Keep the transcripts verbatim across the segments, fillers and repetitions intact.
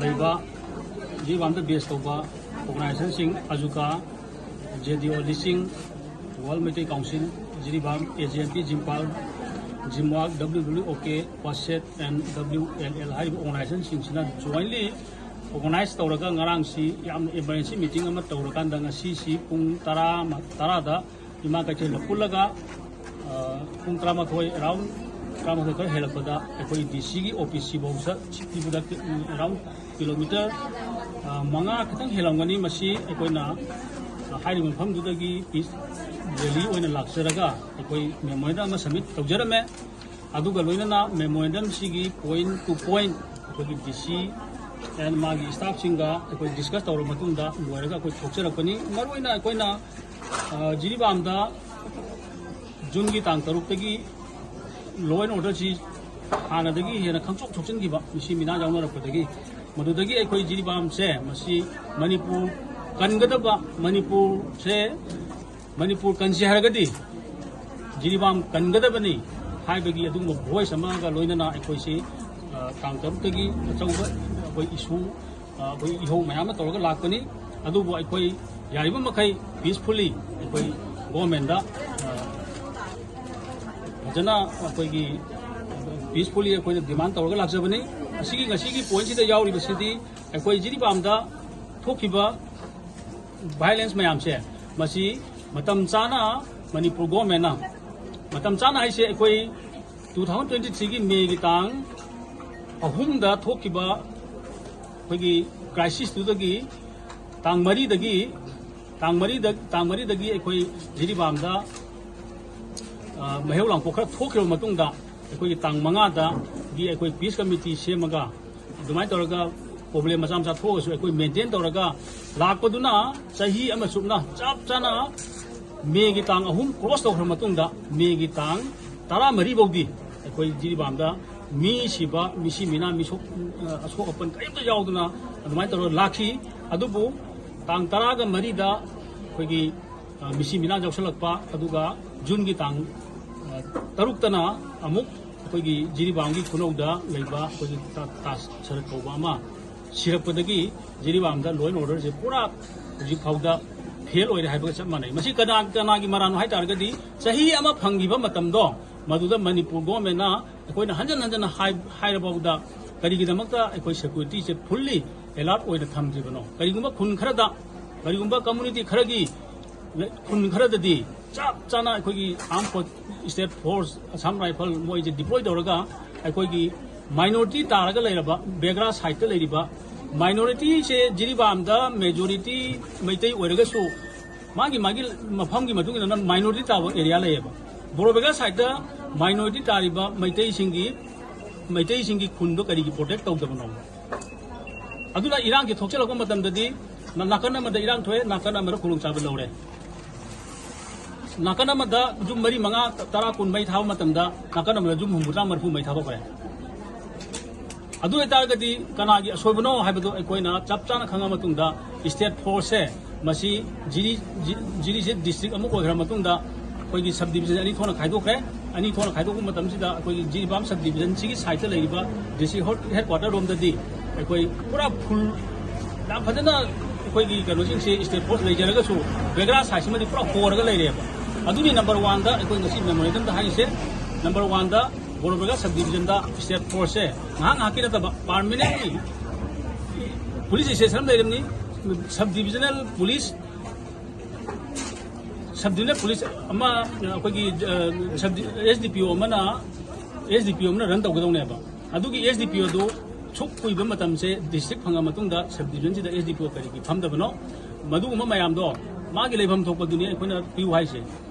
ꯂꯩꯕ ꯖꯤꯔꯤꯕꯥꯝꯗ ꯕꯦꯁ ꯇꯧꯕ ꯑꯣꯔꯒꯅꯥꯏꯖꯦꯁꯟꯁꯤꯡ ꯑꯖꯨꯀꯥ, J D O ꯂꯤꯁꯤꯡ, world Meitei council, Jiribam, A J M P ꯖꯤꯝꯄꯥꯜ, ꯖꯤꯝꯋꯥꯛ, W W O K, ꯋꯥꯁꯦꯠ and W L L ꯍꯥꯏꯔꯤꯕ ꯑꯣꯔꯒꯅꯥꯏꯖꯦꯁꯟꯁꯤꯡꯁꯤꯅ ꯖꯣꯏꯟꯂꯤ ꯑꯣꯔꯒꯅꯥꯏꯖ ꯇꯧꯔꯒ ꯉꯔꯥꯡꯁꯤ ꯌꯥꯝꯅ ꯏꯃꯔꯖꯦꯟꯁꯤ ꯃꯤꯇꯤꯡ ꯑꯃ ꯇꯧꯔꯀꯥꯟꯗ ꯉꯁꯤꯁꯤ ꯄꯨꯡ ꯇꯔꯥ, ꯇꯔꯥꯗ ꯏꯃꯥ ꯀꯩꯊꯦꯜꯗ ꯄꯨꯜꯂꯒ, ꯑ, ꯄꯨꯡ ꯇꯔꯥꯃꯥꯊꯣꯏ, ꯑꯦꯔꯥꯎꯟ ꯇꯔꯥꯃꯥꯊꯣꯏ ꯈꯔ ꯍꯦꯜꯂꯛꯄꯗ ꯑꯩꯈꯣꯏ ꯗꯤ ꯁꯤꯒꯤ ꯑꯣꯐꯤꯁꯁꯤꯐꯥꯎ ꯆꯠꯈꯤꯕꯗ, ꯎꯝ, ꯑꯦꯔꯥꯎꯟ ꯀꯤꯂꯣꯃꯤꯇꯔ, ꯑ, ꯃꯉꯥ ꯈꯤꯇꯪ ꯍꯦꯜꯂꯝꯒꯅꯤ꯫ ꯃꯁꯤ ꯑꯩꯈꯣꯏꯅ, ꯑ, ꯍꯥꯏꯔꯤꯕ ꯃꯐꯝꯗꯨꯗꯒꯤ ꯄꯤꯁ ꯔꯦꯂꯤ ꯑꯣꯏꯅ ꯂꯥꯛꯆꯔꯒ ꯑꯩꯈꯣꯏ ꯃꯦꯃꯣꯔꯦꯟꯗꯝ ꯑꯃ ꯁꯕꯃꯤꯠ ꯇꯧꯖꯔꯝꯃꯦ꯫ ꯑꯗꯨꯒ ꯂꯣꯏꯅꯅ ꯃꯦꯃꯣꯔꯦꯟꯗꯝꯁꯤꯒꯤ ꯄꯣꯏꯟ ꯇꯨ ꯄꯣꯏꯟ ꯑꯩꯈꯣꯏꯒꯤ ꯗꯤ ꯁꯤ and ꯃꯥꯒꯤ ꯁ꯭ꯇꯥꯐꯁꯤꯡꯒ ꯑꯩꯈꯣꯏ ꯗꯤꯁꯀꯁ ꯇꯧꯔꯕ ꯃꯇꯨꯡꯗ ꯂꯣꯏꯔꯒ ꯑꯩꯈꯣꯏ ꯊꯣꯛꯆꯔꯛꯄꯅꯤ꯫ ꯃꯔꯨꯑꯣꯏꯅ ꯑꯩꯈꯣꯏꯅ, ꯑ, ꯖꯤꯔꯤꯕꯥꯝꯗ ꯖꯨꯟꯒꯤ ꯇꯥꯡ ꯇꯔꯨꯛꯇꯒꯤ law and orderꯁꯤ ꯍꯥꯟꯅꯗꯒꯤ ꯍꯦꯟꯅ ꯈꯪꯆꯣꯛ ꯆꯣꯛꯁꯤꯟꯈꯤꯕ, ꯃꯤꯁꯤ ꯃꯤꯅꯥ ꯌꯥꯎꯅꯔꯛꯄꯗꯒꯤ, ꯃꯗꯨꯗꯒꯤ ꯑꯩꯈꯣꯏ ꯖꯤꯔꯤꯕꯥꯝꯁꯦ ꯃꯁꯤ ꯃꯅꯤꯄꯨꯔ ꯀꯟꯒꯗꯕ, ꯃꯅꯤꯄꯨꯔꯁꯦ, ꯃꯅꯤꯄꯨꯔ ꯀꯟꯁꯤ ꯍꯥꯏꯔꯒꯗꯤ ꯖꯤꯔꯤꯕꯥꯝ ꯀꯟꯒꯗꯕꯅꯤ ꯍꯥꯏꯕꯒꯤ ꯑꯗꯨꯒꯨꯝꯕ ꯚꯣꯏꯁ ꯑꯃꯒ ꯂꯣꯏꯅꯅ ꯑꯩꯈꯣꯏꯁꯤ, ꯑ, ꯇꯥꯡ ꯇꯔꯨꯛꯇꯒꯤ ꯑꯆꯧꯕ ꯑꯩꯈꯣꯏ ꯏꯁꯨ, ꯑ, ꯑꯩꯈꯣꯏ ꯏꯍꯧ ꯃꯌꯥꯝ ꯑꯃ ꯇꯧꯔꯒ ꯂꯥꯛꯄꯅꯤ꯫ ꯑꯗꯨꯕꯨ ꯑꯩꯈꯣꯏ ꯌꯥꯔꯤꯕ ꯃꯈꯩ ꯄꯤꯁꯐꯨꯜꯂꯤ ꯑꯩꯈꯣꯏ ꯒꯣꯔꯃꯦꯟꯗ, ꯑ, ꯐꯖꯅ ꯑꯩꯈꯣꯏꯒꯤ ꯄꯤꯁꯐꯨꯜꯂꯤ ꯑꯩꯈꯣꯏꯅ ꯗꯤꯃꯥꯟ ꯇꯧꯔꯒ ꯂꯥꯛꯆꯕꯅꯤ꯫ ꯑꯁꯤꯒꯤ ꯉꯁꯤꯒꯤ ꯄꯣꯏꯟꯁꯤꯗ ꯌꯥꯎꯔꯤꯕꯁꯤꯗꯤ ꯑꯩꯈꯣꯏ ꯖꯤꯔꯤꯕꯥꯝꯗ ꯊꯣꯛꯈꯤꯕ ꯚꯥꯏꯑꯣꯂꯦꯟꯁ ꯃꯌꯥꯝꯁꯦ, ꯃꯁꯤ ꯃꯇꯝ ꯆꯥꯅ ꯃꯅꯤꯄꯨꯔ ꯒꯣꯔꯃꯦꯟꯅ, ꯃꯇꯝ ꯆꯥꯅ ꯍꯥꯏꯁꯦ ꯑꯩꯈꯣꯏ two thousand twenty threeꯒꯤ ꯃꯦꯒꯤ ꯇꯥꯡ ꯑꯍꯨꯝꯗ ꯊꯣꯛꯈꯤꯕ ꯑꯩꯈꯣꯏꯒꯤ ꯀ꯭ꯔꯥꯏꯁꯤꯁꯇꯨꯗꯒꯤ ꯇꯥꯡ ꯃꯔꯤꯗꯒꯤ, ꯇꯥꯡ ꯃꯔꯤꯗ, ꯇꯥꯡ ꯃꯔꯤꯗꯒꯤ ꯑꯩꯈꯣꯏ ꯖꯤꯔꯤꯕꯥꯝꯗ, ꯑ, ꯃꯩꯍꯧ ꯂꯥꯡꯄꯣꯛ ꯈꯔ ꯊꯣꯛꯈ꯭ꯔꯕ ꯃꯇꯨꯡꯗ ꯑꯩꯈꯣꯏꯒꯤ ꯇꯥꯡ ꯃꯉꯥꯗꯒꯤ ꯑꯩꯈꯣꯏ ꯄꯤꯁ ꯀꯃꯤꯇꯤ ꯁꯦꯝꯃꯒ ꯑꯗꯨꯃꯥꯏꯅ ꯇꯧꯔꯒ ꯄ꯭ꯔꯣꯕ꯭ꯂꯦꯝ ꯃꯆꯥ ꯃꯆꯥ ꯊꯣꯛꯑꯒꯁꯨ ꯑꯩꯈꯣꯏ ꯃꯦꯟꯇꯦꯟ ꯇꯧꯔꯒ ꯂꯥꯛꯄꯗꯨꯅ ꯆꯍꯤ ꯑꯃ ꯆꯨꯞꯅ ꯆꯞ ꯆꯥꯅ ꯃꯦꯒꯤ ꯇꯥꯡ ꯑꯍꯨꯝ ꯀ꯭ꯔꯣꯁ ꯇꯧꯈ꯭ꯔ ꯃꯇꯨꯡꯗ ꯃꯦꯒꯤ ꯇꯥꯡ ꯇꯔꯥꯃꯔꯤ ꯐꯥꯎꯗꯤ ꯑꯩꯈꯣꯏ ꯖꯤꯔꯤꯕꯥꯝꯗ ꯃꯤ ꯁꯤꯕ, ꯃꯤꯁꯤ ꯃꯤꯅꯥ, ꯃꯤꯁꯣꯛ, ꯑ, ꯑꯁꯣꯛ ꯑꯄꯟ ꯀꯔꯤꯝꯇ ꯌꯥꯎꯗꯅ ꯑꯗꯨꯃꯥꯏꯅ ꯇꯧꯔꯒ ꯂꯥꯛꯈꯤ꯫ ꯑꯗꯨꯕꯨ ꯇꯥꯡ ꯇꯔꯥꯒ ꯃꯔꯤꯗ ꯑꯩꯈꯣꯏꯒꯤ, ꯑ, ꯃꯤꯁꯤ ꯃꯤꯅꯥ ꯌꯥꯎꯁꯜꯂꯛꯄ, ꯑꯗꯨꯒ ꯖꯨꯟꯒꯤ ꯇꯥꯡ, ꯑ, ꯇꯔꯨꯛꯇꯅ ꯑꯃꯨꯛ ꯑꯩꯈꯣꯏꯒꯤ ꯖꯤꯔꯤꯕꯥꯝꯒꯤ ꯈꯨꯅꯧꯗ ꯂꯩꯕ ꯑꯩꯈꯣꯏꯒꯤ ꯇꯥ-, ꯇꯥꯖ ꯁꯔꯠ ꯀꯧꯕ ꯑꯃ, ꯁꯤꯔꯛꯄꯗꯒꯤ ꯖꯤꯔꯤꯕꯥꯝꯗ law and order ꯁꯦ ꯄꯨꯔꯥ ꯍꯧꯖꯤꯛ ꯐꯥꯎꯗ fail ꯑꯣꯏꯔꯦ ꯍꯥꯏꯕꯒ ꯆꯞ ꯃꯥꯟꯅꯩ꯫ ꯃꯁꯤ ꯀꯅꯥ ꯀꯅꯥꯒꯤ ꯃꯔꯥꯜꯅꯣ ꯍꯥꯏ ꯇꯥꯔꯒꯗꯤ, ꯆꯍꯤ ꯑꯃ ꯐꯪꯈꯤꯕ ꯃꯇꯝꯗꯣ, ꯃꯗꯨꯗ ꯃꯅꯤꯄꯨꯔ government ꯅ ꯑꯩꯈꯣꯏꯅ ꯍꯟꯖꯟ ꯍꯟꯖꯟꯅ ꯍꯥꯏ-, ꯍꯥꯏꯔꯕꯐꯥꯎꯗ ꯀꯔꯤꯒꯤꯗꯃꯛꯇ ꯑꯩꯈꯣꯏ security ꯁꯦ fully alert ꯑꯣꯏꯅ ꯊꯝꯗ꯭ꯔꯤꯕꯅꯣ? ꯀꯔꯤꯒꯨꯝꯕ ꯈꯨꯟ ꯈꯔꯗ, ꯀꯔꯤꯒꯨꯝꯕ community ꯈꯔꯒꯤ ꯈꯨꯟ ꯈꯔꯗꯗꯤ ꯆꯞ ꯆꯥꯅ ꯑꯩꯈꯣꯏꯒꯤ armed force, state force, Assam Rifle ꯃꯣꯏꯁꯦ deploy ꯇꯧꯔꯒ ꯑꯩꯈꯣꯏꯒꯤ minority ꯇꯥꯔꯒ ꯂꯩꯔꯕ ꯕꯦꯒ꯭ꯔꯥ side ꯇ ꯂꯩꯔꯤꯕ minority ꯁꯦ, ꯖꯤꯔꯤꯕꯥꯝꯗ majority ꯃꯩꯇꯩ ꯑꯣꯏꯔꯒꯁꯨ ꯃꯥꯒꯤ ꯃꯥꯒꯤ ꯃꯐꯝꯒꯤ ꯃꯇꯨꯡ ꯏꯟꯅ minority ꯇꯥꯕ area ꯂꯩꯌꯦꯕ꯫ ꯕꯣꯔꯣ ꯕꯦꯒ꯭ꯔꯥ side ꯇ minority ꯇꯥꯔꯤꯕ ꯃꯩꯇꯩꯁꯤꯡꯒꯤ, ꯃꯩꯇꯩꯁꯤꯡꯒꯤ ꯈꯨꯟꯗꯣ ꯀꯔꯤꯒꯤ protect ꯇꯧꯗꯕꯅꯣ? ꯑꯗꯨꯅ ꯏꯔꯥꯡꯁꯦ ꯊꯣꯛꯆꯜꯂꯛꯄ ꯃꯇꯝꯗꯗꯤ ꯅ-, ꯅꯥꯀꯟ ꯑꯃꯗ ꯏꯔꯥꯡ ꯊꯣꯛꯑꯦ, ꯅꯥꯀꯟ ꯑꯃꯗ ꯈꯨꯗꯣꯡꯆꯥꯕ ꯂꯧꯔꯦ꯫ ꯅꯥꯀꯟ ꯑꯃꯗ ꯌꯨꯝ ꯃꯔꯤ, ꯃꯉꯥ, ꯇꯔꯥ, ꯀꯨꯟ ꯃꯩ ꯊꯥꯕ ꯃꯇꯝꯗ ꯅꯥꯀꯟ ꯑꯃꯗ ꯌꯨꯝ ꯍꯨꯝꯐꯨꯇꯔꯥ, ꯃꯔꯤꯐꯨ ꯃꯩ ꯊꯥꯗꯣꯛꯈ꯭ꯔꯦ꯫ ꯑꯗꯨ ꯑꯣꯏꯇꯥꯔꯒꯗꯤ ꯀꯅꯥꯒꯤ ꯑꯁꯣꯏꯕꯅꯣ ꯍꯥꯏꯕꯗꯨ ꯑꯩꯈꯣꯏꯅ ꯆꯞ ꯆꯥꯅ ꯈꯪꯉ ꯃꯇꯨꯡꯗ state force ꯁꯦ ꯃꯁꯤ ꯖꯤꯔꯤ, ꯖꯤ-, ꯖꯤꯔꯤꯁꯦ district ꯑꯃ ꯑꯣꯏꯈ꯭ꯔ ꯃꯇꯨꯡꯗ ꯑꯩꯈꯣꯏꯒꯤ sub division ꯑꯅꯤ ꯊꯣꯛꯅ ꯈꯥꯏꯗꯣꯛꯈ꯭ꯔꯦ꯫ ꯑꯅꯤ ꯊꯣꯛꯅ ꯈꯥꯏꯗꯣꯛꯄ ꯃꯇꯝꯁꯤꯗ ꯑꯩꯈꯣꯏꯒꯤ ꯖꯤꯔꯤꯕꯥꯝ sub division ꯁꯤꯒꯤ side ꯇ ꯂꯩꯔꯤꯕ district head-, headquarter ꯔꯣꯝꯗꯗꯤ ꯑꯩꯈꯣꯏ ꯄꯨꯔꯥ full ꯌꯥꯝ ꯐꯖꯅ ꯑꯩꯈꯣꯏꯒꯤ ꯀꯩꯅꯣꯁꯤꯡꯁꯦ state force ꯂꯩꯖꯔꯒꯁꯨ ꯕꯦꯒ꯭ꯔꯥ side ꯁꯤꯃꯗꯤ ꯄꯨꯔꯥ ꯍꯣꯔꯒ ꯂꯩꯔꯦꯕ꯫ ꯑꯗꯨꯅꯤ number one ꯗ ꯑꯩꯈꯣꯏ ꯉꯁꯤ memorandum ꯗ ꯍꯥꯏꯔꯤꯁꯦ꯫ Number one ꯗ ꯕꯣꯔꯣ ꯕꯦꯒ꯭ꯔꯥ sub division ꯗ state force ꯁꯦ ꯉꯥꯏꯍꯥꯛ ꯉꯥꯏꯍꯥꯛꯀꯤ ꯅꯠꯇꯕ permanently police station ꯑꯃ ꯂꯩꯔꯝꯅꯤ, sub divisional police, sub divisional police ꯑꯃ ꯑꯩꯈꯣꯏꯒꯤ, ꯑ, sub di-, S D P O ꯑꯃꯅ, S D P O ꯑꯃꯅ run ꯇꯧꯒꯗꯧꯅꯦꯕ꯫ ꯑꯗꯨꯒꯤ S D P O ꯗꯨ ꯁꯨꯛ ꯀꯨꯏꯕ ꯃꯇꯝꯁꯦ district ꯐꯪꯉ ꯃꯇꯨꯡꯗ sub division ꯁꯤꯗ S D P O ꯀꯔꯤꯒꯤ ꯐꯝꯗꯕꯅꯣ? ꯃꯗꯨꯒꯨꯝꯕ ꯃꯌꯥꯝꯗꯣ ꯃꯥꯒꯤ ꯂꯩꯐꯝ ꯊꯣꯛꯄꯗꯨꯅꯤ ꯑꯩꯈꯣꯏꯅ ꯄꯤꯌꯨ ꯍꯥꯏꯁꯦ꯫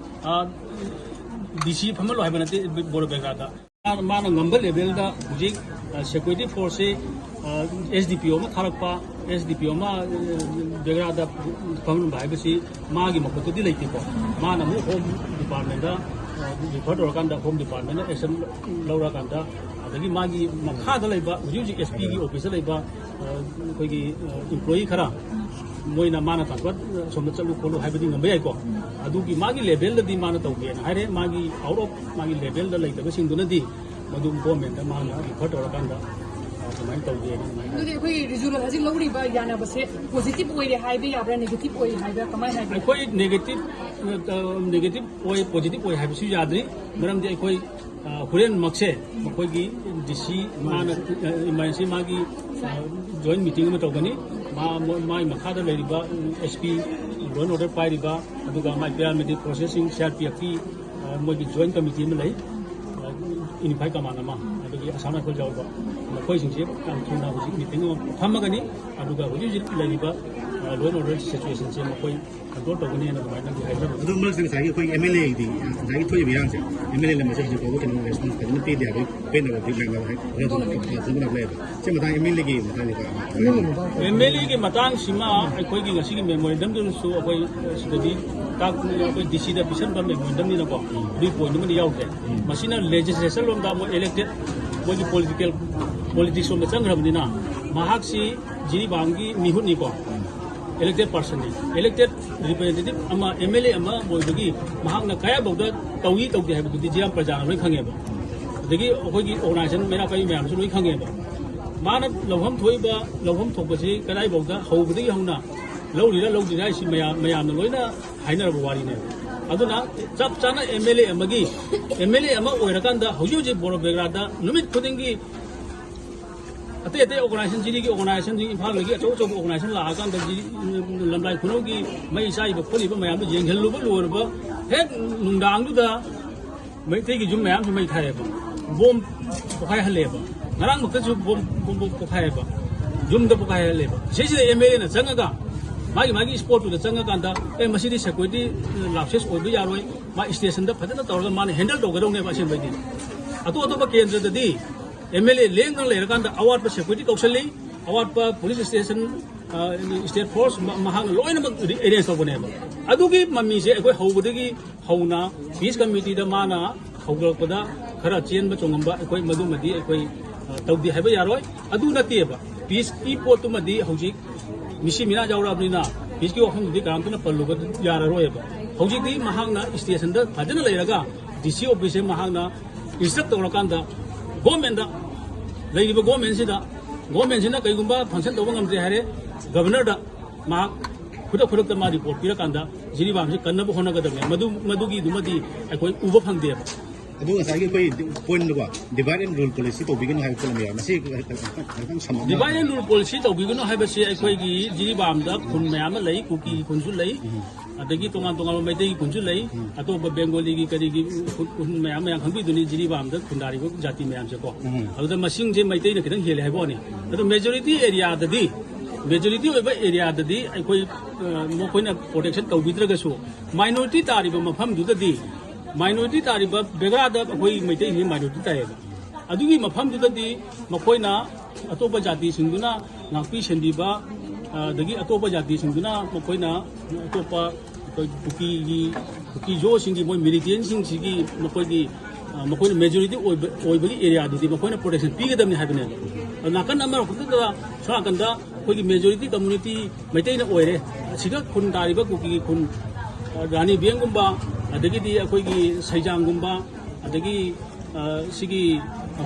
ꯑ, D C ꯐꯝꯍꯜꯂꯣ ꯍꯥꯏꯕ ꯅꯠꯇꯦ ꯕꯣꯔꯣ ꯕꯦꯒ꯭ꯔꯥꯗ꯫ ꯃꯥꯅ ꯉꯝꯕ level ꯗ ꯍꯧꯖꯤꯛ, ꯑ, security force ꯁꯤ, ꯑ, S D P O ꯑꯃ ꯊꯥꯔꯛꯄ, S D P O ꯑꯃ, ꯑ, ꯕꯦꯒ꯭ꯔꯥꯗ ꯐꯝꯍꯟꯕ ꯍꯥꯏꯕꯁꯤ ꯃꯥꯒꯤ ꯃꯈꯨꯠꯇꯗꯤ ꯂꯩꯇꯦꯀꯣ꯫ ꯃꯥꯅ ꯑꯃꯨꯛ Home Department ꯗ, ꯑ, refer ꯇꯧꯔꯀꯥꯟꯗ Home Department ꯅ action ꯂꯧꯔꯀꯥꯟꯗ, ꯑꯗꯒꯤ ꯃꯥꯒꯤ ꯃꯈꯥꯗ ꯂꯩꯕ ꯍꯧꯖꯤꯛ ꯍꯧꯖꯤꯛ S P ꯒꯤ office ꯇ ꯂꯩꯕ, ꯑ, ꯑꯩꯈꯣꯏꯒꯤ, ꯑ, employee ꯈꯔ ꯃꯣꯏꯅ ꯃꯥꯅ transfer ꯑꯁꯣꯝꯗ ꯆꯠꯂꯨ ꯈꯣꯠꯂꯨ ꯍꯥꯏꯕꯗꯤ ꯉꯝꯕ ꯌꯥꯏꯀꯣ꯫ ꯑꯗꯨꯒꯤ ꯃꯥꯒꯤ level ꯗꯗꯤ ꯃꯥꯅ ꯇꯧꯒꯦꯅ ꯍꯥꯏꯔꯦ꯫ ꯃꯥꯒꯤ out of ꯃꯥꯒꯤ level ꯗ ꯂꯩꯇꯕꯁꯤꯡꯗꯨꯅꯗꯤ ꯃꯗꯨ government ꯇ ꯃꯥꯅ refer ꯇꯧꯔꯀꯥꯟꯗ, ꯑ, ꯀꯃꯥꯏꯅ ꯇꯧꯒꯦꯅ ꯑꯗꯨꯃꯥꯏꯅ ꯑꯗꯨꯗꯤ ꯑꯩꯈꯣꯏ ꯔꯤꯖꯨꯅ ꯍꯧꯖꯤꯛ ꯂꯧꯔꯤꯕ ꯌꯥꯅꯕꯁꯦ ꯄꯣꯖꯤꯇꯤꯚ ꯑꯣꯏꯔꯦ ꯍꯥꯏꯕ ꯌꯥꯕ꯭ꯔꯥ, ꯅꯦꯒꯦꯇꯤꯚ ꯑꯣꯏꯔꯦ ꯍꯥꯏꯕ꯭ꯔꯥ, ꯀꯃꯥꯏꯅ ꯍꯥꯏꯕ꯭ꯔꯥ? ꯑꯩꯈꯣꯏ ꯅꯦꯒꯦꯇꯤꯚ ꯅꯦꯒꯦꯇꯤꯚ ꯑꯣꯏ, ꯄꯣꯖꯤꯇꯤꯚ ꯑꯣꯏ ꯍꯥꯏꯕꯁꯨ ꯌꯥꯗ꯭ꯔꯤ꯫ ꯃꯔꯝꯗꯤ ꯑꯩꯈꯣꯏ ꯑ, ꯍꯣꯔꯦꯟꯃꯛꯁꯦ ꯑꯩꯈꯣꯏꯒꯤ ꯗꯤ ꯁꯤ ꯃꯥꯅ ꯏꯃꯥꯔꯖꯦꯟꯁꯤ ꯃꯥꯒꯤ ꯖꯣꯏꯟ ꯃꯤꯇꯤꯡ ꯑꯃ ꯇꯧꯒꯅꯤ꯫ ꯃꯥ ꯃꯥꯒꯤ ꯃꯈꯥꯗ ꯂꯩꯔꯤꯕ S P, law and order ꯄꯥꯏꯔꯤꯕ, ꯑꯗꯨꯒ ꯃꯥꯒꯤ paramilitary processing, C R P ꯑꯦꯐꯀꯤ ꯃꯣꯏꯒꯤ ꯖꯣꯏꯟ ꯀꯃꯤꯇꯤ ꯑꯃ ꯂꯩ, ꯌꯨꯅꯤꯐꯥꯏ ꯀꯃꯥꯟ ꯑꯃ, ꯑꯗꯒꯤ ꯑꯁꯥꯝ ꯔꯥꯏꯐꯜ ꯌꯥꯎꯕ, ꯃꯈꯣꯏꯁꯤꯡꯁꯦ ꯌꯥꯝ ꯊꯨꯅ ꯍꯧꯖꯤꯛ ꯃꯤꯇꯤꯡ ꯑꯃ ꯐꯝꯃꯒꯅꯤ꯫ ꯑꯗꯨꯒ ꯍꯧꯖꯤꯛ ꯍꯧꯖꯤꯛ ꯂꯩꯔꯤꯕ ꯂꯣ ꯑꯦꯟ ꯑꯣꯔꯗꯔ ꯁꯤꯆꯨꯋꯦꯁꯟꯁꯦ ꯃꯈꯣꯏ ꯀꯟꯇ꯭ꯔꯣꯜ ꯇꯧꯒꯅꯤꯅ ꯑꯗꯨꯃꯥꯏꯅꯗꯤ ꯍꯥꯏꯖꯕꯅꯤ꯫ ꯑꯗꯨ ꯃꯔꯛꯁꯤꯗ ꯉꯁꯥꯏꯒꯤ ꯑꯩꯈꯣꯏꯒꯤ ꯑꯦꯝ ꯑꯦꯜ ꯑꯦꯒꯤꯗꯤ ꯉꯁꯥꯏꯒꯤ ꯊꯣꯛꯏꯕ ꯏꯔꯥꯡꯁꯦ, ꯑꯦꯝ ꯑꯦꯜ ꯑꯦ ꯂꯝ ꯑꯁꯤ ꯍꯧꯖꯤꯛ ꯐꯥꯎꯕ ꯀꯩꯅꯣ ꯔꯦꯁꯄꯣꯟꯁ ꯐꯖꯅ ꯄꯤꯗꯦ ꯍꯥꯏꯕꯒꯤ ꯄꯦꯟꯗꯕꯗꯤ ꯂꯩꯅꯕ ꯍꯥꯏ-, ꯈꯔ ꯑꯗꯨꯝ ꯈꯔ ꯑꯗꯨꯝ ꯂꯩꯕ꯫ ꯁꯤ ꯃꯇꯥꯡ ꯑꯦꯝ ꯑꯦꯜ ꯑꯦꯒꯤ ꯃꯇꯥꯡꯗ ꯈꯔ ꯑꯃ ꯑꯦꯝ ꯑꯦꯜ ꯑꯦꯒꯤ ꯃꯇꯥꯡꯁꯤꯃ ꯑꯩꯈꯣꯏꯒꯤ ꯉꯁꯤꯒꯤ ꯃꯦꯃꯣꯔꯦꯟꯗꯝꯗꯨꯁꯨ ꯑꯩꯈꯣꯏ ꯁꯤꯗꯗꯤ ꯇꯥꯛ-, ꯑꯩꯈꯣꯏ ꯗꯤ ꯁꯤꯗ ꯄꯤꯁꯟꯕ ꯃꯦꯃꯣꯔꯦꯟꯗꯝꯅꯤꯅꯀꯣ, ꯑꯗꯨꯒꯤ ꯄꯣꯏꯟꯗꯨꯃꯗꯤ ꯌꯥꯎꯗ꯭ꯔꯦ꯫ ꯃꯁꯤꯅ ꯂꯦꯖꯤꯁꯂꯦꯁꯟ ꯂꯣꯝꯗ ꯃꯣꯏ ꯏꯂꯦꯛꯇꯦꯠ, ꯃꯣꯏꯒꯤ ꯄꯣꯂꯤꯇꯤꯀꯦꯜ, ꯄꯣꯂꯤꯇꯤꯛꯁ ꯂꯣꯝꯗ ꯆꯪꯈ꯭ꯔꯕꯅꯤꯅ ꯃꯍꯥꯛꯁꯤ ꯖꯤꯔꯤꯕꯥꯝꯒꯤ ꯃꯤꯍꯨꯠꯅꯤꯀꯣ, ꯏꯂꯦꯛꯇꯦꯠ ꯄꯥꯔꯁꯟꯅꯤ꯫ ꯏꯂꯦꯛꯇꯦꯠ ꯔꯤꯄ꯭ꯔꯖꯦꯟꯇꯦꯇꯤꯚ ꯑꯃ, ꯑꯦꯝ ꯑꯦꯜ ꯑꯦ ꯑꯃ ꯑꯣꯏꯕꯒꯤ ꯃꯍꯥꯛꯅ ꯀꯌꯥꯐꯥꯎꯗ ꯇꯧꯏ ꯇꯧꯗꯦ ꯍꯥꯏꯕꯗꯨꯗꯤ ꯖꯤꯔꯤꯕꯥꯝ ꯄ꯭ꯔꯖꯥꯅ ꯂꯣꯏ ꯈꯪꯉꯦꯕ꯫ ꯑꯗꯒꯤ ꯑꯩꯈꯣꯏꯒꯤ ꯑꯣꯔꯒꯅꯥꯏꯖꯦꯁꯟ ꯃꯩꯔꯥ ꯄꯥꯏꯕꯤ ꯃꯌꯥꯝꯁꯨ ꯂꯣꯏ ꯈꯪꯉꯦꯕ꯫ ꯃꯥꯅ ꯂꯧꯐꯝ ꯊꯣꯛꯏꯕ, ꯂꯧꯐꯝ ꯊꯣꯛꯄꯁꯤ ꯀꯗꯥꯏꯐꯥꯎꯗ ꯍꯧꯕꯗꯒꯤ ꯍꯧꯅ ꯂꯧꯔꯤꯔꯥ ꯂꯧꯗ꯭ꯔꯤꯔꯥ ꯍꯥꯏꯁꯤ ꯃꯌꯥꯝ, ꯃꯌꯥꯝꯅ ꯂꯣꯏꯅ ꯍꯥꯏꯅꯔꯕ ꯋꯥꯔꯤꯅꯦꯕ꯫ ꯑꯗꯨꯅ ꯆꯞ ꯆꯥꯅ ꯑꯦꯝ ꯑꯦꯜ ꯑꯦ ꯑꯃꯒꯤ, ꯑꯦꯝ ꯑꯦꯜ ꯑꯦ ꯑꯃ ꯑꯣꯏꯔꯀꯥꯟꯗ ꯍꯧꯖꯤꯛ ꯍꯧꯖꯤꯛ ꯕꯣꯔꯣ ꯕꯦꯒ꯭ꯔꯥꯗ ꯅꯨꯃꯤꯠ ꯈꯨꯗꯤꯡꯒꯤ ꯑꯇꯩ ꯑꯇꯩ ꯑꯣꯔꯒꯅꯥꯏꯖꯦꯁꯟ, ꯖꯤꯔꯤꯒꯤ ꯑꯣꯔꯒꯅꯥꯏꯖꯦꯁꯟꯁꯤꯡ, ꯏꯝꯐꯥꯜꯗꯒꯤ ꯑꯆꯧ ꯑꯆꯧꯕ ꯑꯣꯔꯒꯅꯥꯏꯖꯦꯁꯟ ꯂꯥꯛꯑꯀꯥꯟꯗ ꯖꯤꯔꯤ, ꯂꯝꯂꯥꯏ ꯈꯨꯅꯧꯒꯤ ꯃꯩ ꯆꯥꯛꯏꯕ ꯈꯣꯠꯂꯤꯕ ꯃꯌꯥꯝꯗꯨ ꯌꯦꯡꯁꯤꯜꯂꯨꯕ ꯂꯣꯏꯔꯕ ꯍꯦꯛ ꯅꯨꯡꯗꯥꯡꯗꯨꯗ ꯃꯩꯇꯩꯒꯤ ꯌꯨꯝ ꯃꯌꯥꯝꯁꯨ ꯃꯩ ꯊꯥꯏꯌꯦꯕ, ꯕꯣꯝ ꯄꯣꯈꯥꯏꯍꯜꯂꯦꯕ꯫ ꯉꯔꯥꯡꯃꯛꯇꯁꯨ ꯕꯣꯝ, ꯕꯣꯝ, ꯕꯣꯝ ꯄꯣꯈꯥꯏꯌꯦꯕ, ꯌꯨꯝꯗ ꯄꯣꯈꯥꯏꯍꯜꯂꯦꯕ꯫ ꯁꯤꯁꯤꯗ ꯑꯦꯝ ꯑꯦꯜ ꯑꯦꯅ ꯆꯪꯉꯒ ꯃꯥꯒꯤ, ꯃꯥꯒꯤ ꯏꯁꯄꯣꯠꯇꯨꯗ ꯆꯪꯉꯀꯥꯟꯗ, "ꯑꯦ, ꯃꯁꯤꯗꯤ ꯁꯦꯀ꯭ꯌꯨꯔꯤꯇꯤ ꯂꯥꯞꯁꯦꯁ ꯑꯣꯏꯕ ꯌꯥꯔꯣꯏ, ꯃꯥ ꯏꯁꯇꯦꯁꯟꯗ ꯐꯖꯅ ꯇꯧꯔꯒ ꯃꯥꯅ ꯍꯦꯟꯗꯜ ꯇꯧꯒꯗꯧꯅꯦꯕ ꯑꯁꯦꯡꯕꯩꯗꯤ"꯫ ꯑꯇꯣꯞ ꯑꯇꯣꯞꯄ ꯀꯦꯟꯗ꯭ꯔꯗꯗꯤ ꯑꯦꯝ ꯑꯦꯜ ꯑꯦ ꯂꯦꯡꯗꯅ ꯂꯩꯔꯀꯥꯟꯗ ꯑꯋꯥꯠꯄ ꯁꯦꯀ꯭ꯌꯨꯔꯤꯇꯤ ꯀꯧꯁꯜꯂꯤ, ꯑꯋꯥꯠꯄ ꯄꯨꯂꯤꯁ ꯏꯁꯇꯦꯁꯟ, ꯏꯁꯇꯦꯠ ꯐꯣꯔꯁ ꯃꯍꯥꯛꯅ ꯂꯣꯏꯅꯃꯛ ꯑꯦꯔꯦꯟꯖ ꯇꯧꯕꯅꯦꯕ꯫ ꯑꯗꯨꯒꯤ ꯃꯃꯤꯁꯦ ꯑꯩꯈꯣꯏ ꯍꯧꯕꯗꯒꯤ ꯍꯧꯅ ꯄꯤꯁ ꯀꯃꯤꯇꯤꯗ ꯃꯥꯅ ꯍꯧꯒꯠꯂꯛꯄꯗ ꯈꯔ ꯆꯦꯟꯕ ꯆꯣꯡꯉꯝꯕ, ꯑꯩꯈꯣꯏ ꯃꯗꯨꯃꯗꯤ ꯑꯩꯈꯣꯏ, ꯑ, ꯇꯧꯗꯦ ꯍꯥꯏꯕ ꯌꯥꯔꯣꯏ꯫ ꯑꯗꯨ ꯅꯠꯇꯦꯕ, ꯄꯤꯁꯀꯤ ꯄꯣꯠꯇꯨꯃꯗꯤ ꯍꯧꯖꯤꯛ ꯃꯤꯁꯤ ꯃꯤꯅꯥ ꯌꯥꯎꯔꯛꯑꯕꯅꯤꯅ ꯄꯤꯁꯀꯤ ꯋꯥꯐꯝꯗꯨꯗꯤ ꯀꯅꯥꯝꯇꯅ ꯄꯜꯂꯨꯕ ꯌꯥꯔꯔꯣꯏꯕ꯫ ꯍꯧꯖꯤꯛꯇꯤ ꯃꯍꯥꯛꯅ ꯏꯁꯇꯦꯁꯟꯗ ꯐꯖꯅ ꯂꯩꯔꯒ ꯗꯤ ꯁꯤ ꯑꯣꯐꯤꯁꯁꯦ ꯃꯍꯥꯛꯅ ꯏꯟꯁꯇ꯭ꯔꯛ ꯇꯧꯔꯀꯥꯟꯗ ꯒꯣꯔꯃꯦꯟꯗ ꯂꯩꯔꯤꯕ ꯒꯣꯔꯃꯦꯟꯁꯤꯗ, ꯒꯣꯔꯃꯦꯟꯁꯤꯅ ꯀꯩꯒꯨꯝꯕ ꯐꯪꯁꯟ ꯇꯧꯕ ꯉꯝꯗ꯭ꯔꯦ ꯍꯥꯏꯔꯦ, ꯒꯕꯔꯅꯔꯗ ꯃꯍꯥꯛ ꯈꯨꯗꯛ ꯈꯨꯗꯛꯇ ꯃꯥ ꯔꯤꯄꯣꯔꯠ ꯄꯤꯔꯀꯥꯟꯗ ꯖꯤꯔꯤꯕꯥꯝꯁꯤ ꯀꯟꯅꯕ ꯍꯣꯠꯅꯒꯗꯕꯅꯦ꯫ ꯃꯗꯨ, ꯃꯗꯨꯒꯤꯗꯨꯃꯗꯤ ꯑꯩꯈꯣꯏ ꯎꯕ ꯐꯪꯗꯦꯕ꯫ ꯑꯗꯨ ꯉꯁꯥꯏꯒꯤ ꯑꯩꯈꯣꯏ ꯄꯣꯏꯟꯠꯀꯣ, divide and rule policy ꯇꯧꯕꯤꯒꯅꯨ ꯍꯥꯏꯕ ꯄꯣꯠ ꯑꯃ ꯌꯥꯎꯔꯦ꯫ ꯃꯁꯤ ꯈꯤꯇꯪ ꯁꯝꯂꯞꯅ divide and rule policy ꯇꯧꯕꯤꯒꯅꯨ ꯍꯥꯏꯕꯁꯤ ꯑꯩꯈꯣꯏꯒꯤ ꯖꯤꯔꯤꯕꯥꯝꯗ ꯈꯨꯟ ꯃꯌꯥꯝ ꯑꯃ ꯂꯩ, ꯀꯨꯀꯤ ꯈꯨꯟꯁꯨ ꯂꯩ, ꯎꯝ꯫ ꯑꯗꯒꯤ ꯇꯣꯉꯥꯟ ꯇꯣꯉꯥꯟꯕ ꯃꯩꯇꯩꯒꯤ ꯈꯨꯟꯁꯨ ꯂꯩ, ꯎꯝ꯫ ꯑꯇꯣꯞꯄ ꯕꯦꯡꯒꯣꯂꯤꯒꯤ ꯀꯔꯤꯒꯤ ꯈꯨꯟ, ꯈꯨꯟ ꯃꯌꯥꯝ, ꯃꯌꯥꯝ ꯈꯪꯕꯤꯗꯨꯅꯤ ꯖꯤꯔꯤꯕꯥꯝꯗ ꯈꯨꯟꯗꯥꯔꯤꯕ ꯖꯥꯇꯤ ꯃꯌꯥꯝꯁꯦꯀꯣ꯫ ꯎꯝ꯫ ꯑꯗꯨꯗ ꯃꯁꯤꯡꯁꯦ ꯃꯩꯇꯩꯅ ꯈꯤꯇꯪ ꯍꯦꯜꯂꯦ ꯍꯥꯏꯕ ꯋꯥꯅꯤ꯫ ꯑꯗꯣ majority area ꯗꯗꯤ, majority ꯑꯣꯏꯕ area ꯗꯗꯤ ꯑꯩꯈꯣꯏ, ꯑ, ꯃꯈꯣꯏꯅ protection ꯇꯧꯕꯤꯗ꯭ꯔꯒꯁꯨ, minority ꯇꯥꯔꯤꯕ ꯃꯐꯝꯗꯨꯗꯗꯤ, minority ꯇꯥꯔꯤꯕ ꯕꯦꯒ꯭ꯔꯥꯗ ꯑꯩꯈꯣꯏ ꯃꯩꯇꯩꯁꯤ minority ꯇꯥꯏꯌꯦꯕ꯫ ꯑꯗꯨꯒꯤ ꯃꯐꯝꯗꯨꯗꯗꯤ ꯃꯈꯣꯏꯅ ꯑꯇꯣꯞꯄ ꯖꯥꯇꯤꯁꯤꯡꯗꯨꯅ ꯉꯥꯛꯄꯤ ꯁꯦꯟꯕꯤꯕ, ꯑꯗꯒꯤ ꯑꯇꯣꯞꯄ ꯖꯥꯇꯤꯁꯤꯡꯗꯨꯅ ꯃꯈꯣꯏꯅ ꯑꯇꯣꯞꯄ ꯑꯩꯈꯣꯏ ꯀꯨꯀꯤꯒꯤ, ꯀꯨꯀꯤ ꯖꯣꯁꯤꯡꯒꯤ ꯃꯣꯏ militantꯁꯤꯡꯁꯤꯒꯤ ꯃꯈꯣꯏꯒꯤ, ꯑ, ꯃꯈꯣꯏꯅ majority ꯑꯣꯏꯕ, ꯑꯣꯏꯕꯒꯤ area ꯗꯨꯗꯤ ꯃꯈꯣꯏꯅ protection ꯄꯤꯒꯗꯕꯅꯤ ꯍꯥꯏꯕꯅꯦꯕ꯫ ꯑꯗꯣ ꯅꯥꯀꯟ ꯑꯃꯔꯣꯝꯗ ꯁꯣꯝ ꯅꯥꯀꯟꯗ ꯑꯩꯈꯣꯏꯒꯤ majority community ꯃꯩꯇꯩꯅ ꯑꯣꯏꯔꯦ꯫ ꯑꯁꯤꯗ ꯈꯨꯟ ꯇꯥꯔꯤꯕ ꯀꯨꯀꯤꯒꯤ ꯈꯨꯟ, ꯑ, ꯔꯥꯅꯤ ꯕꯦꯡꯒꯨꯝꯕ, ꯑꯗꯒꯤꯗꯤ ꯑꯩꯈꯣꯏꯒꯤ ꯁꯩꯖꯥꯡꯒꯨꯝꯕ, ꯑꯗꯒꯤ, ꯑ, ꯁꯤꯒꯤ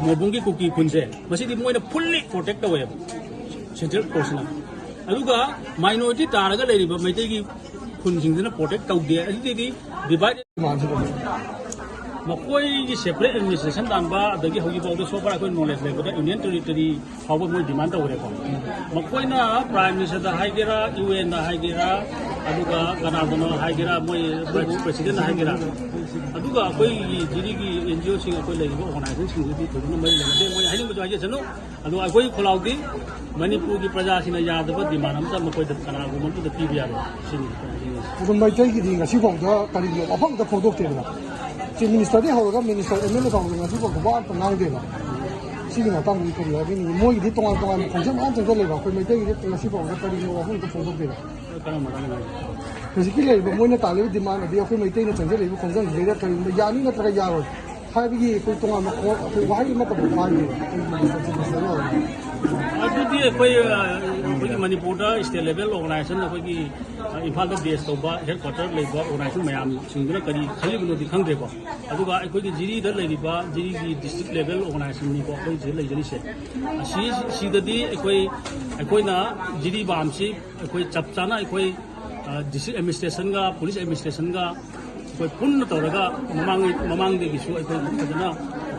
ꯃꯣꯕꯨꯡꯒꯤ ꯀꯨꯀꯤ ꯈꯨꯟꯁꯦ, ꯃꯁꯤꯗꯤ ꯃꯣꯏꯅ fully protect ꯇꯧꯋꯦꯕ central forceꯅ꯫ ꯑꯗꯨꯒ minority ꯇꯥꯔꯒ ꯂꯩꯔꯤꯕ ꯃꯩꯇꯩꯒꯤ ꯈꯨꯟꯁꯤꯡꯁꯤꯅ protect ꯇꯧꯗꯦ꯫ ꯑꯗꯨꯗꯤ divide ꯃꯈꯣꯏꯒꯤ separate administration ꯇꯥꯟꯕ, ꯑꯗꯒꯤ ꯍꯧꯖꯤꯛꯐꯥꯎꯗ so far ꯑꯩꯈꯣꯏ knowledge ꯂꯩꯕꯗ Union Territory ꯐꯥꯎꯕ ꯃꯣꯏ demand ꯇꯧꯈ꯭ꯔꯦꯀꯣ꯫ ꯃꯈꯣꯏꯅ Prime Ministerꯗ ꯍꯥꯏꯒꯦꯔꯥ, UNꯗ ꯍꯥꯏꯒꯦꯔꯥ, ꯑꯗꯨꯒ ꯀꯅꯥꯗꯅꯣ ꯍꯥꯏꯒꯦꯔꯥ, ꯃꯣꯏ Presidentꯅ ꯍꯥꯏꯒꯦꯔꯥ, ꯑꯗꯨꯒ ꯑꯩꯈꯣꯏꯒꯤ ꯖꯤꯔꯤꯒꯤ NGOꯁꯤꯡ, ꯑꯩꯈꯣꯏ ꯂꯩꯔꯤꯕ organizationꯁꯤꯡꯗꯨꯗꯤ ꯊꯣꯏꯗꯣꯛꯅ ꯃꯔꯤ ꯂꯩꯅꯗꯦ꯫ ꯃꯣꯏ ꯍꯥꯏꯅꯤꯡꯕꯗꯣ ꯍꯥꯏꯖꯁꯅꯨ꯫ ꯑꯗꯣ ꯑꯩꯈꯣꯏꯒꯤ ꯈꯣꯜꯂꯥꯎꯗꯤ ꯃꯅꯤꯄꯨꯔꯒꯤ ꯄ꯭ꯔꯖꯥꯁꯤꯡꯅ ꯌꯥꯗꯕ demand ꯑꯝꯇ ꯃꯈꯣꯏꯗ ꯀꯅꯥꯒꯨꯝꯕ ꯑꯝꯇ ꯄꯤꯕ ꯌꯥꯔꯣꯏ꯫ ꯁꯤꯅꯤ ꯑꯩꯈꯣꯏ ꯍꯥꯏꯅꯤꯡꯉꯤꯁꯦ꯫ ꯑꯗꯣ ꯃꯩꯇꯩꯒꯤꯗꯤ ꯉꯁꯤ ꯐꯥꯎꯗ ꯀꯔꯤꯒꯨꯝꯕ ꯋꯥꯐꯝ ꯑꯝꯇ ꯐꯣꯡꯗꯣꯛꯇꯦꯗꯅ꯫ Chief Ministerꯗꯒꯤ ꯍꯧꯔꯒ Minister, MLA ꯐꯥꯎꯕꯗ ꯉꯁꯤ ꯐꯥꯎꯗ ꯋꯥ ꯑꯝꯇ ꯉꯥꯡꯗꯦꯕ꯫ ꯁꯤꯒꯤ ꯃꯇꯥꯡꯗꯗꯤ ꯀꯔꯤ ꯍꯥꯏꯕꯤꯅꯤꯡꯉꯤ? ꯃꯣꯏꯒꯤꯗꯤ ꯇꯣꯉꯥꯟ ꯇꯣꯉꯥꯟꯕ ꯈꯣꯡꯖꯪ ꯃꯌꯥꯝ ꯆꯪꯁꯤꯜꯂꯦꯕ꯫ ꯑꯩꯈꯣꯏ ꯃꯩꯇꯩꯒꯤꯗꯤ ꯉꯁꯤ ꯐꯥꯎꯕꯗ ꯀꯔꯤꯒꯨꯝꯕ ꯋꯥꯐꯝ ꯑꯝꯇ ꯐꯣꯡꯗꯣꯛꯇꯦꯕ꯫ ꯀꯔꯝꯕ ꯃꯇꯥꯡꯗꯅꯣ ꯍꯥꯏꯁꯦ? ꯍꯧꯖꯤꯛꯀꯤ ꯂꯩꯔꯤꯕ ꯃꯣꯏꯅ ꯇꯥꯜꯂꯤꯕ demand ꯑꯗꯒꯤ ꯑꯩꯈꯣꯏ ꯃꯩꯇꯩꯅ ꯆꯪꯖꯜꯂꯛꯏꯕ ꯈꯣꯡꯖꯪꯁꯤꯗꯩꯗ ꯀꯔꯤꯒꯨꯝꯕ ꯌꯥꯅꯤ ꯅꯠꯇ꯭ꯔꯒ ꯌꯥꯔꯣꯏ ꯍꯥꯏꯕꯒꯤ ꯑꯩꯈꯣꯏ ꯇꯣꯉꯥꯟꯕ ꯈꯣ-, ꯑꯩꯈꯣꯏ ꯋꯥꯍꯩ ꯑꯃꯠꯇ ꯐꯥꯎ ꯐꯥꯏꯗꯦꯕ꯫ ꯑꯩꯈꯣꯏꯒꯤ ꯃꯅꯤꯄꯨꯔ ꯆꯠꯄ ꯆꯠꯂꯣꯏ꯫ ꯑꯗꯨꯗꯤ ꯑꯩꯈꯣꯏ, ꯑ, ꯑꯩꯈꯣꯏꯒꯤ ꯃꯅꯤꯄꯨꯔꯗ state level organization, ꯑꯩꯈꯣꯏꯒꯤ, ꯑ, ꯏꯝꯐꯥꯜꯗ base ꯇꯧꯕ headquarter ꯂꯩꯕ organization ꯃꯌꯥꯝꯁꯤꯡꯗꯨꯅ ꯀꯔꯤ ꯈꯜꯂꯤꯕꯅꯣꯗꯤ ꯈꯪꯗ꯭ꯔꯦꯀꯣ꯫ ꯑꯗꯨꯒ ꯑꯩꯈꯣꯏꯒꯤ ꯖꯤꯔꯤꯗ ꯂꯩꯔꯤꯕ, ꯖꯤꯔꯤꯒꯤ district level organizationꯅꯤꯀꯣ ꯑꯩꯈꯣꯏ ꯁꯤꯗ ꯂꯩꯖꯔꯤꯁꯦ꯫ ꯑꯁꯤ, ꯁꯤꯗꯗꯤ ꯑꯩꯈꯣꯏ, ꯑꯩꯈꯣꯏꯅ ꯖꯤꯔꯤꯕꯥꯝꯁꯤ ꯑꯩꯈꯣꯏ ꯆꯞ ꯆꯥꯅ ꯑꯩꯈꯣꯏ, ꯑ, district administrationꯒ police administrationꯒ ꯑꯩꯈꯣꯏ ꯄꯨꯟꯅ ꯇꯧꯔꯒ ꯃꯃꯥꯡ-, ꯃꯃꯥꯡꯗꯒꯤꯁꯨ ꯑꯩꯈꯣꯏ ꯐꯖꯅ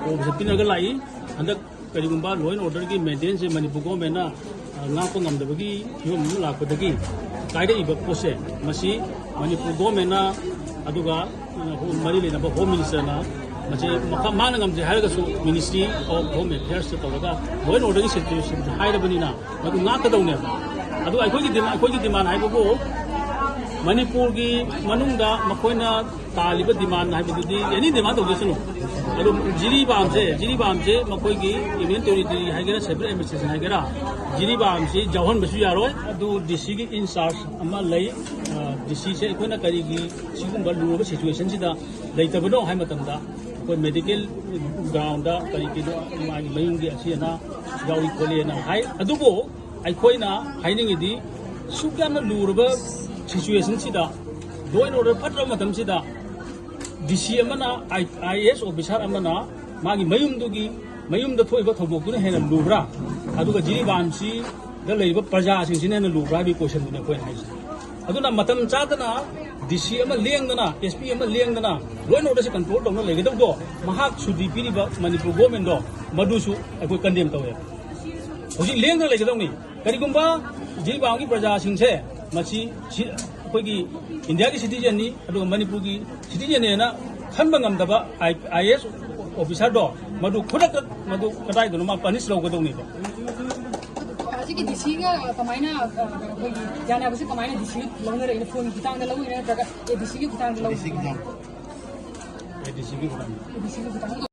ꯀꯣ ꯆꯠꯄꯤꯅꯔꯒ ꯂꯥꯛꯏ꯫ ꯍꯟꯗꯛ ꯀꯔꯤꯒꯨꯝꯕ law and orderꯒꯤ maintenanceꯁꯦ ꯃꯅꯤꯄꯨꯔ governmentꯅ, ꯑ, ꯉꯥꯛꯄ ꯉꯝꯗꯕꯒꯤ ꯐꯤꯕꯝ ꯑꯃ ꯂꯥꯛꯄꯗꯒꯤ ꯀꯥꯏꯔꯛꯏꯕ ꯄꯣꯠꯁꯦ, ꯃꯁꯤ ꯃꯅꯤꯄꯨꯔ governmentꯅ, ꯑꯗꯨꯒ, ꯑ, ꯃꯔꯤ ꯂꯩꯅꯕ Home Ministerꯅ ꯃꯁꯤ ꯃꯈꯥ ꯃꯥꯅ ꯉꯝꯗꯦ ꯍꯥꯏꯔꯒꯁꯨ Ministry of Home Affairsꯇ ꯇꯧꯔꯒ law and orderꯒꯤ situation ꯍꯥꯏꯔꯕꯅꯤꯅ ꯃꯗꯨ ꯉꯥꯛꯀꯗꯧꯅꯦꯕ꯫ ꯑꯗꯨ ꯑꯩꯈꯣꯏꯒꯤ demand, ꯑꯩꯈꯣꯏꯒꯤ demand ꯍꯥꯏꯕꯕꯨ ꯃꯅꯤꯄꯨꯔꯒꯤ ꯃꯅꯨꯡꯗ ꯃꯈꯣꯏꯅ ꯇꯥꯜꯂꯤꯕ demand ꯍꯥꯏꯕꯗꯨꯗꯤ any demand ꯇꯧꯖꯁꯅꯨ꯫ ꯑꯗꯨ ꯖꯤꯔꯤꯕꯥꯝꯁꯦ, ꯖꯤꯔꯤꯕꯥꯝꯁꯦ ꯃꯈꯣꯏꯒꯤ Union Territory ꯍꯥꯏꯒꯦꯔꯥ, Separate Administration ꯍꯥꯏꯒꯦꯔꯥ, ꯖꯤꯔꯤꯕꯥꯝꯁꯤ ꯌꯥꯎꯍꯟꯕꯁꯨ ꯌꯥꯔꯣꯏ꯫ ꯑꯗꯨ DCꯒꯤ in charge ꯑꯃ ꯂꯩ꯫ ꯑ, DCꯁꯦ ꯑꯩꯈꯣꯏꯅ ꯀꯔꯤꯒꯤ ꯁꯤꯒꯨꯝꯕ ꯂꯨꯔꯕ situationꯁꯤꯗ ꯂꯩꯇꯕꯅꯣ ꯍꯥꯏꯕ ꯃꯇꯝꯗ, ꯑꯩꯈꯣꯏ medical groundꯗ ꯀꯔꯤ ꯀꯩꯅꯣ ꯃꯥꯒꯤ ꯃꯌꯨꯝꯒꯤ ꯑꯁꯤ ꯑꯅꯥ ꯌꯥꯎꯏ ꯈꯣꯠꯂꯤꯅ ꯍꯥꯏ꯫ ꯑꯗꯨꯕꯨ ꯑꯩꯈꯣꯏꯅ ꯍꯥꯏꯅꯤꯡꯉꯤꯗꯤ, ꯁꯨꯛ ꯌꯥꯝꯅ ꯂꯨꯔꯕ situationꯁꯤꯗ, law and order ꯐꯠꯇ꯭ꯔꯕ ꯃꯇꯝꯁꯤꯗ, DC ꯑꯃꯅ, IAS officer ꯑꯃꯅ ꯃꯥꯒꯤ ꯃꯌꯨꯝꯗꯨꯒꯤ, ꯃꯌꯨꯝꯗ ꯊꯣꯛꯏꯕ ꯊꯧꯗꯣꯛꯇꯨꯅ ꯍꯦꯟꯅ ꯂꯨꯕ꯭ꯔꯥ? ꯑꯗꯨꯒ ꯖꯤꯔꯤꯕꯥꯝꯁꯤꯗ ꯂꯩꯔꯤꯕ ꯄ꯭ꯔꯖꯥꯁꯤꯡꯁꯤꯅ ꯍꯦꯟꯅ ꯂꯨꯕ꯭ꯔꯥ ꯍꯥꯏꯕꯒꯤ questionꯗꯨꯅꯤ ꯑꯩꯈꯣꯏꯅ ꯍꯥꯏꯁꯦ꯫ ꯑꯗꯨꯅ ꯃꯇꯝ ꯆꯥꯗꯅ DC ꯑꯃ ꯂꯦꯡꯗꯅ, SP ꯑꯃ ꯂꯦꯡꯗꯅ law and orderꯁꯦ control ꯇꯧꯅ ꯂꯩꯒꯗꯧꯗꯣ, ꯃꯍꯥꯛ ꯁꯨꯇꯤ ꯄꯤꯔꯤꯕ ꯃꯅꯤꯄꯨꯔ governmentꯗꯣ, ꯃꯗꯨꯁꯨ ꯑꯩꯈꯣꯏ condemn ꯇꯧꯋꯦ꯫ ꯍꯧꯖꯤꯛ ꯂꯦꯡꯗꯅ ꯂꯩꯒꯗꯧꯅꯤ꯫ ꯀꯔꯤꯒꯨꯝꯕ ꯖꯤꯔꯤꯕꯥꯝꯒꯤ ꯄ꯭ꯔꯖꯥꯁꯤꯡꯁꯦ ꯃꯁꯤ ꯁꯤ-, ꯑꯩꯈꯣꯏꯒꯤ ꯏꯟꯗꯤꯌꯥꯒꯤ citizenꯅꯤ, ꯑꯗꯨꯒ ꯃꯅꯤꯄꯨꯔꯒꯤ citizenꯅꯦꯅ ꯈꯟꯕ ꯉꯝꯗꯕ IAS officerꯗꯣ, ꯃꯗꯨ ꯈꯨꯗꯛꯇ ꯃꯗꯨ ꯀꯗꯥꯏꯗꯅꯣ ꯃꯥ punish ꯂꯧꯒꯗꯧꯅꯦꯕ꯫ ꯍꯧꯖꯤꯛꯀꯤ DCꯒ ꯀꯃꯥꯏꯅ, ꯑ, ꯑꯩꯈꯣꯏꯒꯤ ꯌꯥꯅꯕꯁꯦ ꯀꯃꯥꯏꯅ DC ꯂꯧꯅꯔꯛꯏꯅꯣ? Phoneꯒꯤ ꯈꯨꯠꯊꯥꯡꯗ ꯂꯧꯔꯤꯔꯥ, ꯅꯠꯇ꯭ꯔꯒ ADCꯒꯤ ꯈꯨꯠꯊꯥꯡꯗ ꯂꯧꯔꯤꯔꯥ? DCꯒꯤ ꯈꯨꯠꯊꯥꯡꯗ꯫ ADCꯒꯤ ꯈꯨꯠꯊꯥꯡꯗ꯫ ADCꯒꯤ ꯈꯨꯠꯊꯥꯡꯗ꯫